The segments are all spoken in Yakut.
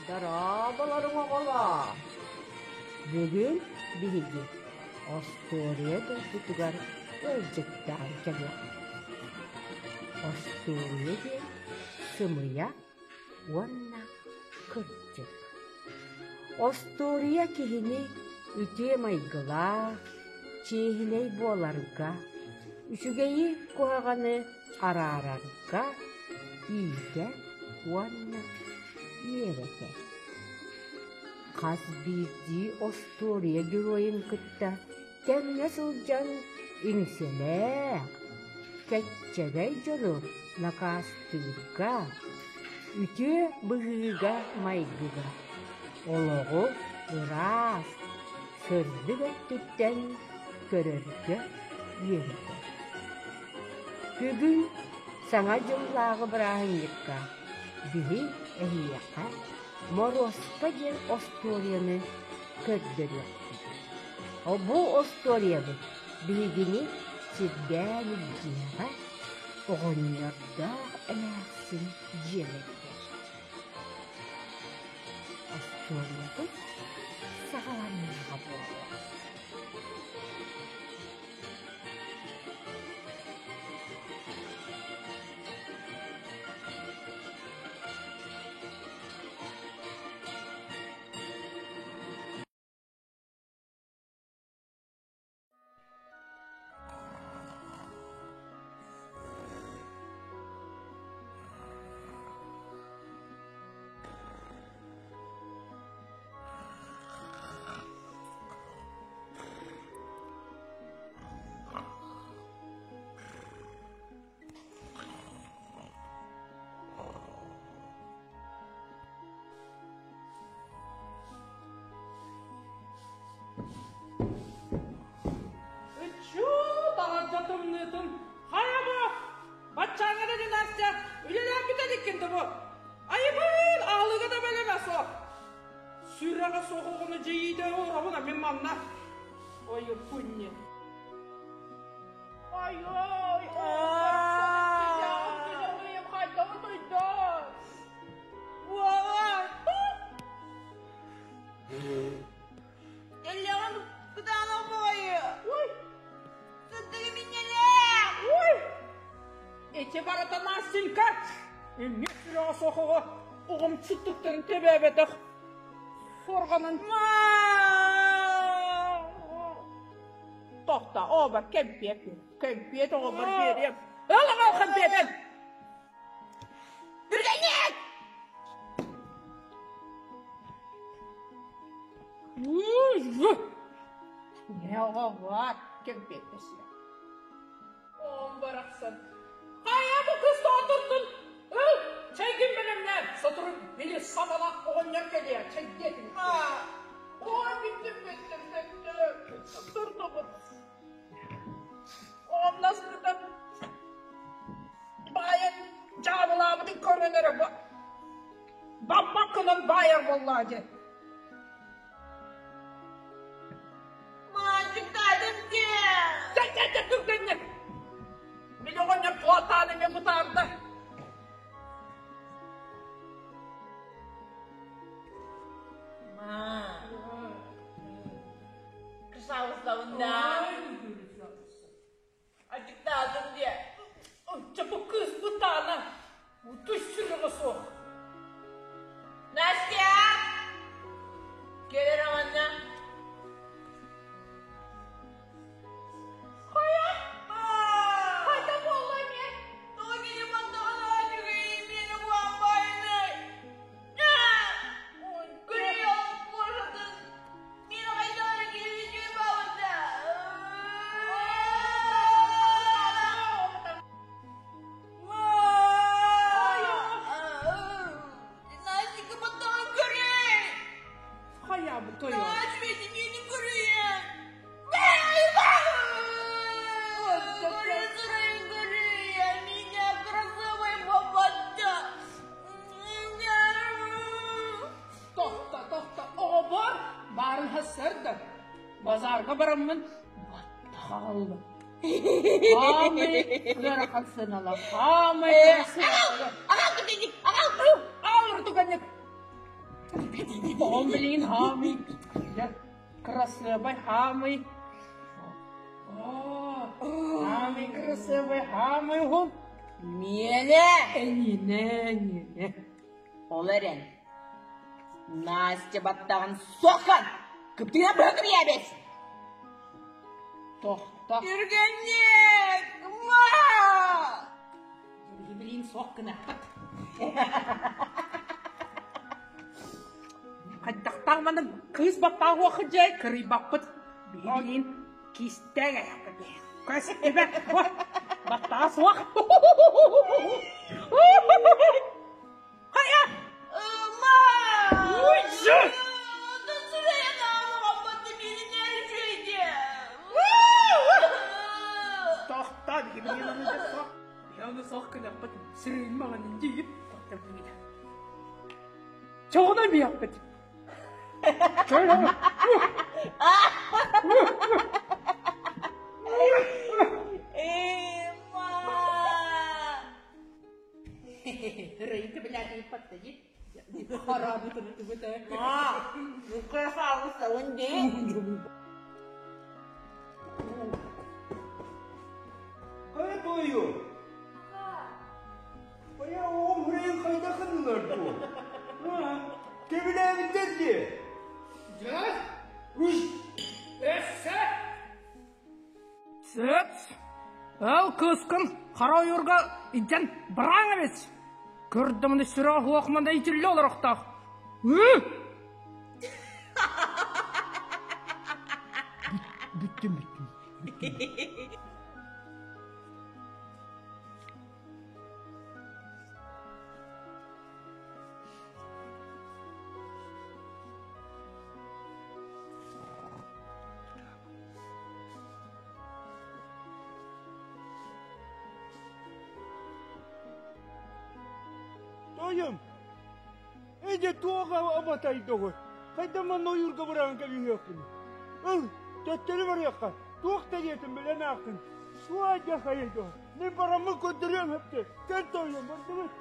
Дорооболоруҥ оҕолоор! Бүгүн биһиги остуоруйа дойдутугар ыалдьыттаан кэлиэхпит. Остуоруйа диэн сымыйа уонна кырдьык. Остуоруйа киһини үтүө майгылаах, чиэһинэй буоларга, үчүгэйи куһаҕаны араарарга иитэ уонна үөрэтэр. Хас биирдии остуоруйа геройун кытта тэҥҥэ сылдьан иҥсэлээх, кэччэгэй дьону накаастыырга, үтүө быһыыга-майгыга, олоҕу ыраас, сырдык өттүттэн көрөргө үөрэтэр. Бүгүн Саҥа дьыллааҕы бырааһынньыкка биһи эһиэхэ Моруоска диэн остуоруйаны көрдөрүөхпүт. Бу остуоруйабыт биһигини сирдээн илдьиэҕэ оҕонньордоох эмээхсин дьиэлэригэр. Остуоруйабыт саҕаланыаҕа буолуо. Ыччуу, таһырдьа тымныытын хайа бу? Баччааҥҥа да Настя үлэлээн бүтэ иликкин да бу? Айыбыын, аһылыга да бэлэмэ суох. Сүрэҕэ суох оҕону дьиийдэ олоробун мин манна. Ой, пунни. Ой-ой, Эллэҕин кытаанах баҕайы. Сыттыгы минньэлээх. Ой! Эти барыта Настенька! Эмиэ сүрэҕэ суох оҕо оҕом сыттыктарын тэбээбэтэх. Суорҕанын Тохто, оҕобор кэмпиэт Кэмпиэт оҕобор биэриэм. Ыл аҕал кэмпиэтин! Түргэнник! Не оҕобор кэмпиэт дэсиэ. Оҕом барахсан. Хайа бу кыс тоҕотурдун? Ыл, чэйгин бэлэмнээ. Сотору били сабалаах оҕонньор кэлиэ, чэйдиэтин. Ой, бүттүм, бүттүм, бүттүм. Турдубут. Оҕомноспутун баайан дьаабылаабытын көрөн эрэ баппат гынан баайар буоллаа дьэ. Маачыктаатым дии. Чэ, чэ, чэ, түргэнник. Мин оҕонньор туотаан эмиэ бытаарда. Ма. Кысалыстабын да. Ачыктаатым диэ. Оччо бу кыыс бытаана. Утуй сүрэҕэ суох. Настя! Кэлэр манна. Хайа? Хайда буолла эмиэ? Тоҕо кини мантаҕын аачыгый миэнэ буамбайыный? Меня красивый бабата! Тохто, тохто, оҕобор баарын сарсыарда базарга бараммын баттаҕаллым. Хаамай ыарахан сыаналаах, хаамай сыаналаах. Аҕал түгэнник! Оҕом билигин хаамый, дьэ, кырасыабай хаамый. Хаамый кырасыабай хаамый уһун. Миэнэ! Эйиэнэ, эйиэнэ. Ол эрэн, Настя баттаҕын соххон, кыптыына быһа кырыйабыс! Тохто. Түргэнник! Ма! Билигин суох гыныахпыт. Хайдахтаах маны кыыс баттаах уох дьэ кырыйбаппыт. Билигин кистээх Көстүбэт баттаҕа суох. Хайа! Ма! Уйдьу! Тохтоо, билигин аны суох. Аны суох гыныахпыт. Сырыын маҕанын диир. Чоҕуна биэхпит. Хайа туойу? Хайа оҕом хрен хайдах гыннылар дуу? Кэбилээбиттэр дии. Дьэ, уй, эссе! Сөп. Ол кыыскын хара ойуурга илдьэн барааҥ эбит. Көрдөмүнэ сүрэ оһуох манда итиллэ олорохтоох. Бүттүм, бүттүм. Тойум, эдьэ туох абатайдоҕу? Хайда манна ойуурга быраҕан кэбиһиэхпин? Ыл, төттөрү барыахха, туох да диэтим билэн ааххын. Суо дьэ хайайдоҕу, мин бараммын көрдөрүөм хөптө. Кэл тойум, бардыбыт,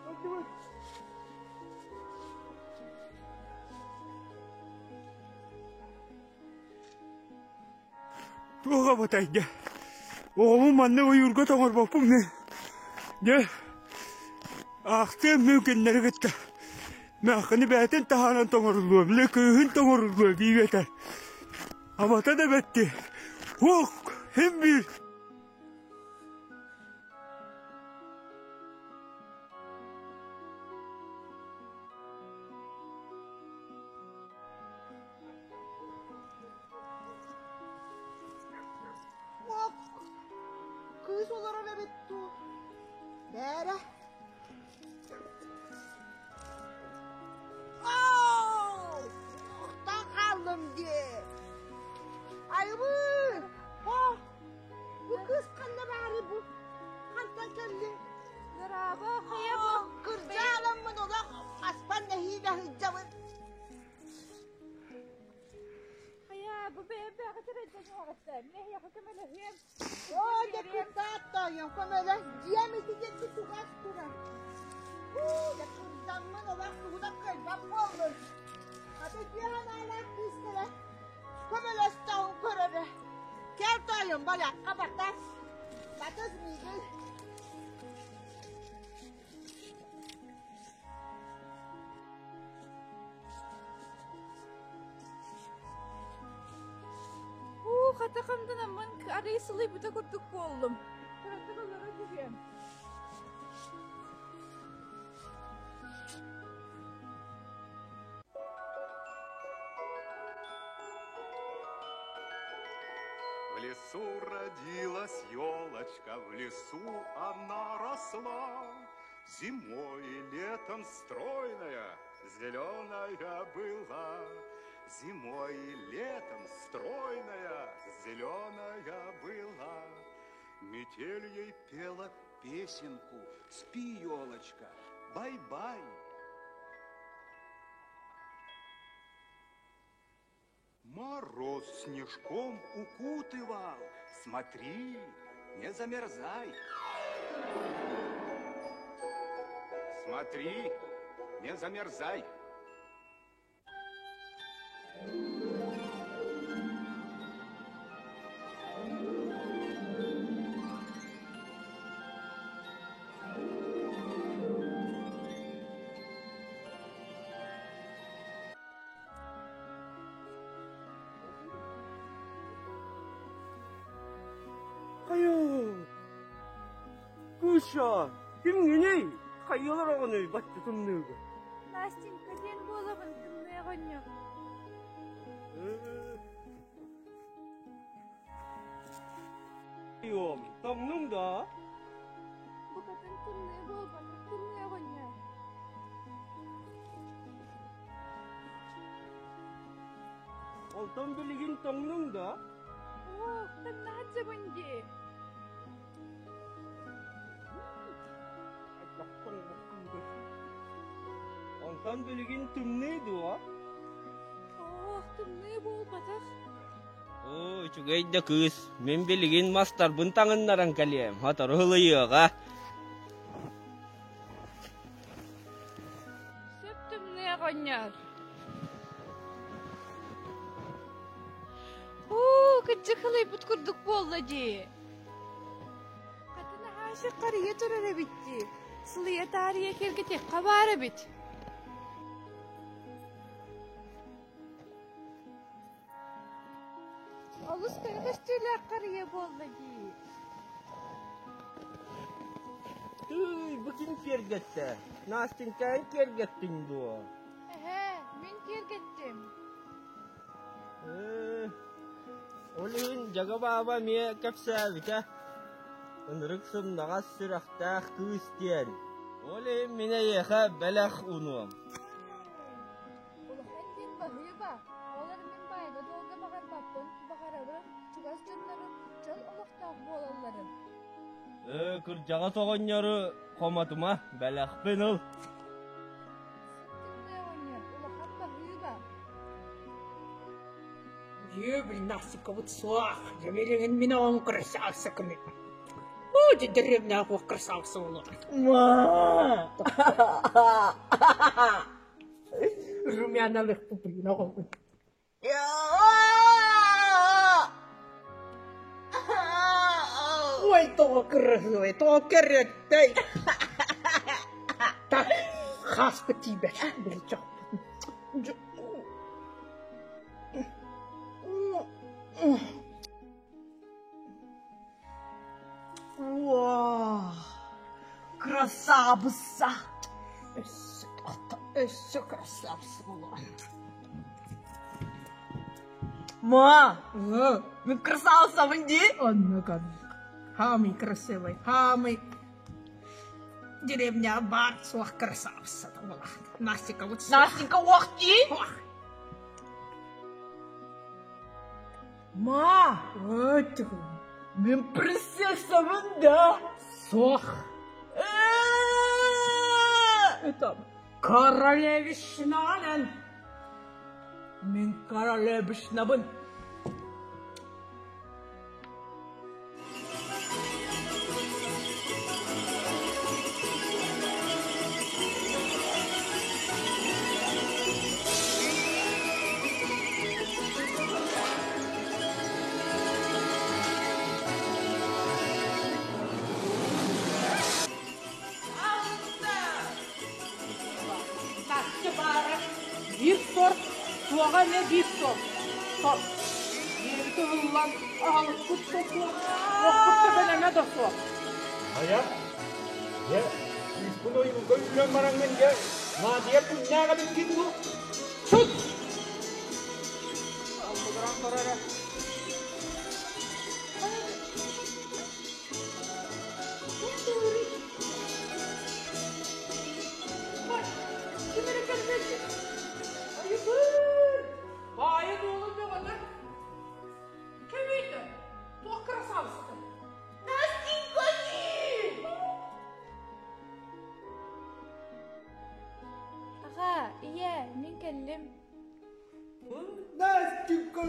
бардыбыт. Туох абатайда? Оҕобун манна ойуурга тоҥорбоппун мин. Дьэ, аахтыам мин кинилэри кытта. Мээххини бэйэтин таһааран тоҥоруллуо, били кыыһын тоҥоруллуо диибэтэ. Абата да бэтти. Уох, син биир. Уоп, кыыс олорор эбит дуу? Бээрэ. Оо, охтон хааллым дии. Айыбыы, о, бу кыыс ханна баарый бу? Хантан кэллиҥ? Браво, хайа бу? Кырдьааламмын олох аспан нэһиилэ сылдьабын. Хайа, бу бэйэ-бэйэҕэ тирэйдэн Мин эһиэхэ көмөлөһүөм. Оо, дьэ кытаат тоойуом, көмөлөс, дьиэм итигирди чугас турар. Һуу, дьэ кырдьаммын олох тугу да кыайбат буоллум. Аты дьиэ санаалаах кыыс кэлэ көмөлөстөҕүн көрөрө. Кэл тоойуом, балыахха батас. Батас миигин. Уу, хата хамданаммын арыый сылыйбыта курдук буоллум. Кыратык олоро түһүөм. В лесу родилась елочка, в лесу она росла. Зимой и летом стройная, зеленая была. Зимой и летом стройная, зеленая была. Метель ей пела песенку «Спи, елочка, бай-бай». Мороз снежком укутывал, смотри, не замерзай. Смотри, не замерзай. Хайа, Кыша, кимҥиний? Хайалар оҕонуй бачча тымныыга? Настенька диэн буолабын тымныы оҕонньор. Йом, тоҥнуҥ да? Букатын тымныы буолбатах тымныы оҕонньор. Онтон билигин тоҥнуҥ да? Ох, тымнаһа дьабын дии. Онтон билигин тымныы дуо? Ох, тымныы буолбатах. Оо, үчүгэй да кыыс, мин билигин мастарбын таҥыннаран кэлиэм, сотору ылыйыаҕа. Сөп тымныы оҕонньор. Уу, кырдьык ылыйбыт курдук буолла дии. Хатын аһаашык харыйа турар эбит дии. Сылыйа таарыйа киэргэтиэххэ баар эбит. Олус кэрэ көстүүлээх харыйа буолла дии. Тыый, бу ким киэргэттэ? Настенькаҥ киэргэттиҥ дуо? Эһээ, мин киэргэттим. Ээ, ол иһин Дьага бааба эмиэ кэпсээбитэ. Ынырык сымнаҕас сүрэхтээх кыыс диэн. Ол иһин мин эйиэхэ бэлэх уунуом. Улахан диэн баһыыба, ол эрэн мин баайга-дуолга баҕарбаппын, баҕарабын чугас дьоннорум чөл олохтоох буолалларын. Ээ, кырдьаҕас оҕонньору хомотума, бэлэхпин ыл. Сыттыҥныы оҕонньор, улахан баһыыба. Дьүөбүл Настикабыт суох, дьэ мин оҕом красавчиками. О, дьэ деревняҕа красавца буолуо. Румяналых пуприн оҕобун. Ой, тоҕо кырыһыай, тоҕо кэрэттэй. Так, хаспыт тиийбэт, били чохпут. Уо, красавица! Өссө, өссө красавица буолуо. Ма, мин красавицабын дии? Оннук, оннук. Самый красивый, самый деревня бар суох красавица буолар. Настика вот Настенька уох дии? Ма, мин принцессабын да? Суох. Это королевишнанан. Мин королевишнабын. Биир сорт, туоҕа эмиэ биир сорт. Сорт. Биэбит ыһыллан, аһылыкпыт да суох, уохпут да бэлэмэ да суох. Хайа, дьэ, кыыспын ойуурга үүрэн бараҥҥын дьэ, наадыйар күннээх эбиккин дуу? Сут! Аллыгыран турар эрэ. Ким эрэ кэлбит. Айыбыыр! Баайа дуолун бөҕөтө. Кимий Туох красавица? Настенька дии! Аҕа, ийэ, мин кэллим. Настенька!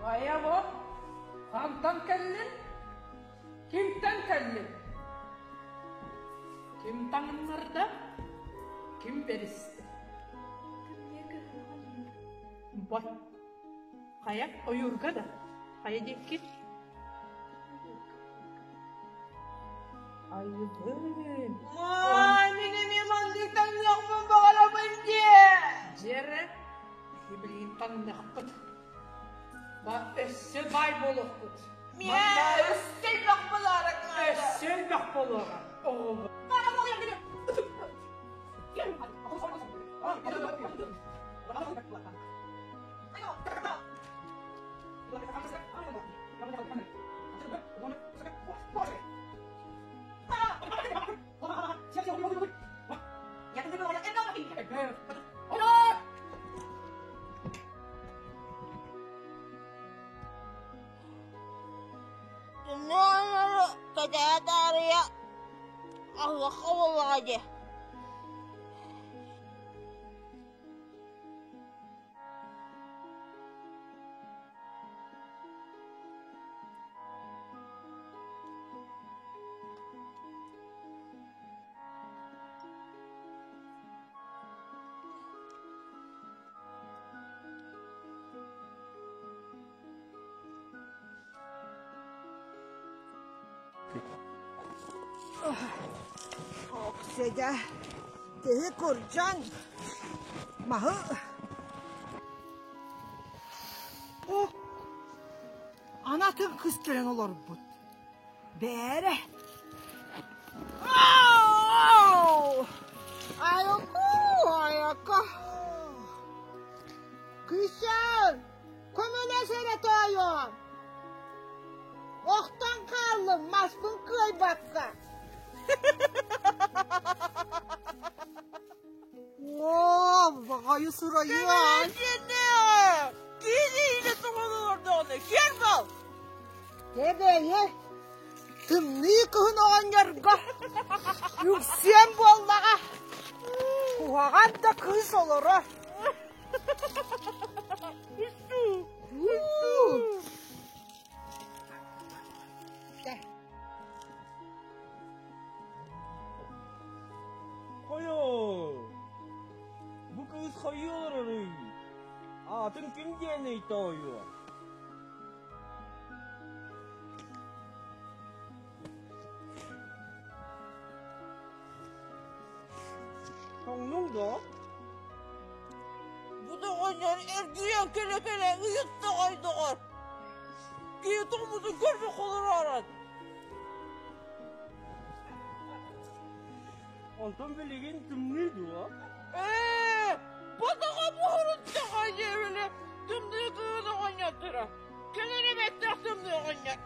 Хайа бу? Хантан кэллин? Кимтэн кэллин? Ким таҥыннарда, ким бэристэ? Тымныы кыһын оҕонньор. Бот. Хайа, ойуурга да? Хайа диэкки? Айыбын. Маай, мин эмиэ маннык таҥныахпын баҕарабын дии. Дьэрэ, билигин таҥныахпыт. Ба өссө баай буолуохпут. Миэ өссө элбэх буолаара Өссө элбэх буолуоҕа. Оҕо. Кэтээ таарыйа аһыахха буоллаҕа дии. Окседа киһи курдьан маһы анатын кыс кэлэн олорбут. Бээрэ. Айоку, айоку. Кыысчаан, көмөлөс эрэ тоойуом. Охтон хааллым, маспын кыайбакка. Оо, баҕайы сурайыан. Киһи илэ тоҕон олордоҕуна, киэр бол! Тэбэйэ, тымныы кыһын оҕонньорго үксүөн буоллаҕа, куһаҕан да кыыс олорор. Хойоо! Бу кыыс хайыы олороруй? Аатын ким диэний тоойуо? Тоҥнуҥ дуо? Бу доҕонньор эргийэн кэлэ-кэлэ ыйытта доҕор. Киһи тоҥмутун көрбөх олороорон. Онтон билигин тымныы дуо? Ээ, батаҕа буһуруттаҕа диэбили тымныы кыыс оҕонньотторо. Кэлэр эбэттээх тымныы оҕонньор.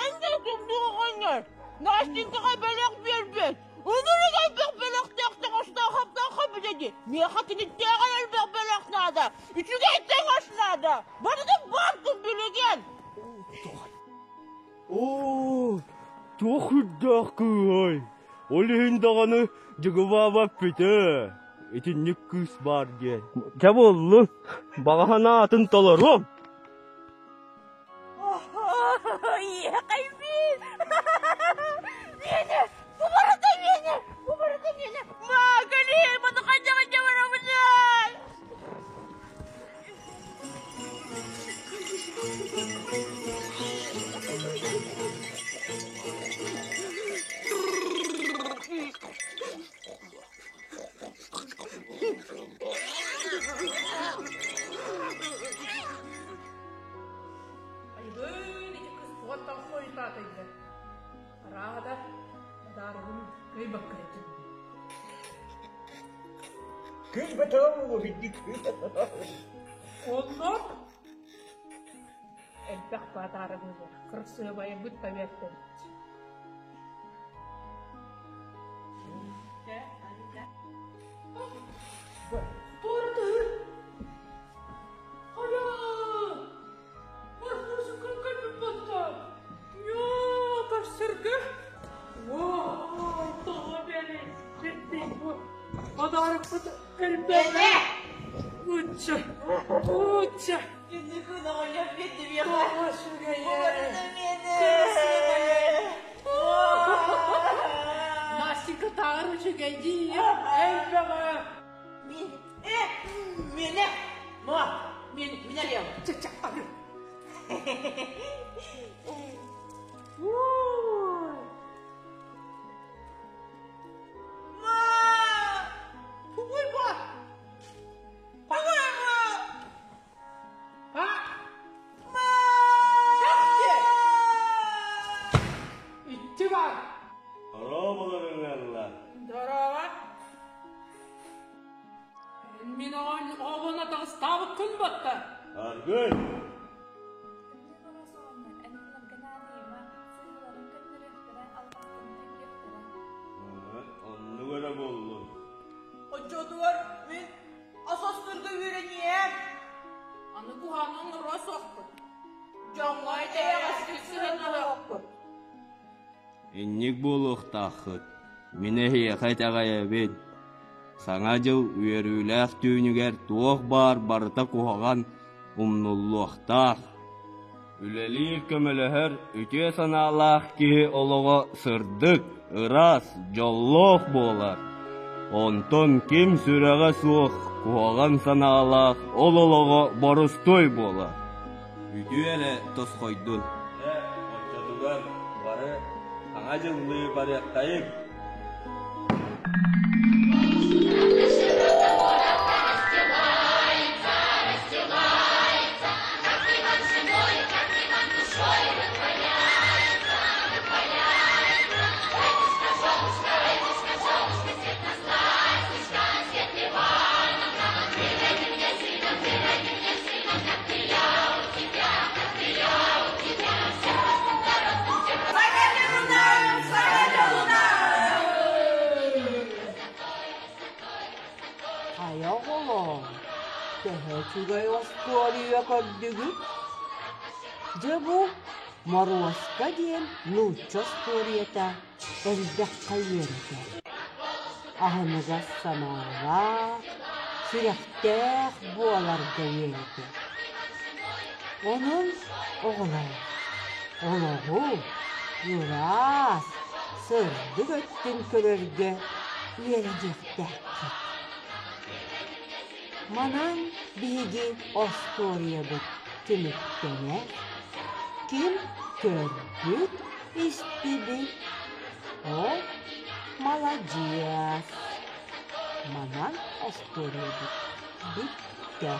Эн да тымныы оҕонньор, Настенькаҕа бэлэх биэрбит. Ынырык элбэх бэлэхтээх таҥастаах хаптаахха билэди. Миэхэ киниттээҕэр элбэх бэлэх наада. Үчүгэй таҥас наада. Барытын баар билигин. Оо, туох үрдээх кыыһай! Ол иһин даҕаны дьыгыбаабаппыт ээ, итинник кыыс баар диэн. Дьэ буоллун, баҕа санаатын толоруом. Иэхэйбин! Миэнэ! Бу барыта миэнэ! Бу барыта миэнэ! Маа, кэлиий, маны хайдах илдьэ барабыный? Айбыын ити кыс тугаттан хойутаатайда. Арааһа даарыгын кыайбакка этим. Онно элбэх баатаарыгылар кырасыабайбыт бэбиэртэбит. Туора тыһы! Хайа! Марфушка кэлбит батта! Ньоо, көрсөргө! Уой, тоҕо бэрий, бэрдий бу подарокпыт элбэҕэ! Учча, учча! Түннүкүн оҕонньор биэрдэ Тоҕо үчүгэйэ! Уларыта миэнэ! Настенька таар үчүгэй дии элбэҕэ. Мин э миэнэ ма мин мин арыйам. Чэ-чэ арый. Ма! Тугуй бу? Тугуй бу? А? Ма! Итти бар. Дорооболоруҥ Здорово. Мин оҕон атаҕыстаабыккын батта. Аргый! Оннук эрэ буоллун. Оччотугар мин ас астыырга үөрэниэм. Аны куһаҕан оҥоруо суохпут. Дьоҥҥо эйэҕэстик сыһыаннаһыахпыт. Инник буолуохтааххыт. Мин эһиэхэ итэҕэйэбин. Саҥа дьыл үөрүүлээх түүнүгэр туох баар барыта куһаҕан, умнуллуохтаах. Үлэлиир, көмөлөһөр, үтүө санаалаах киһи олоҕо сырдык, ыраас, дьоллоох буолар. Онтон ким сүрэҕэ суох, куһаҕан санаалаах ол олоҕо борустуой буолар. Үтүө эрэ тосхойдун. Дьэ, оччотугар бары Саҥа дьыллыы барыаххайыҥ. Хайа оҕолоор, төһө үчүгэй остуоруйа көрдүгүт? Дьэ бу Моруоска диэн нуучча остуоруйата элбэххэ үөрэтэр. Аһыныгас санаалаах, сүрэхтээх буоларга үөрэтэр. Онон оҕолоор, олоҕу ыраас, сырдык өттүн көрөргө үөрэниэхтээххит. Манан биһиги остуоруйабыт түмүктэнэр. Ким көрбүт, истибит, ол маладьыас. Манан остуоруйабыт бүттэ.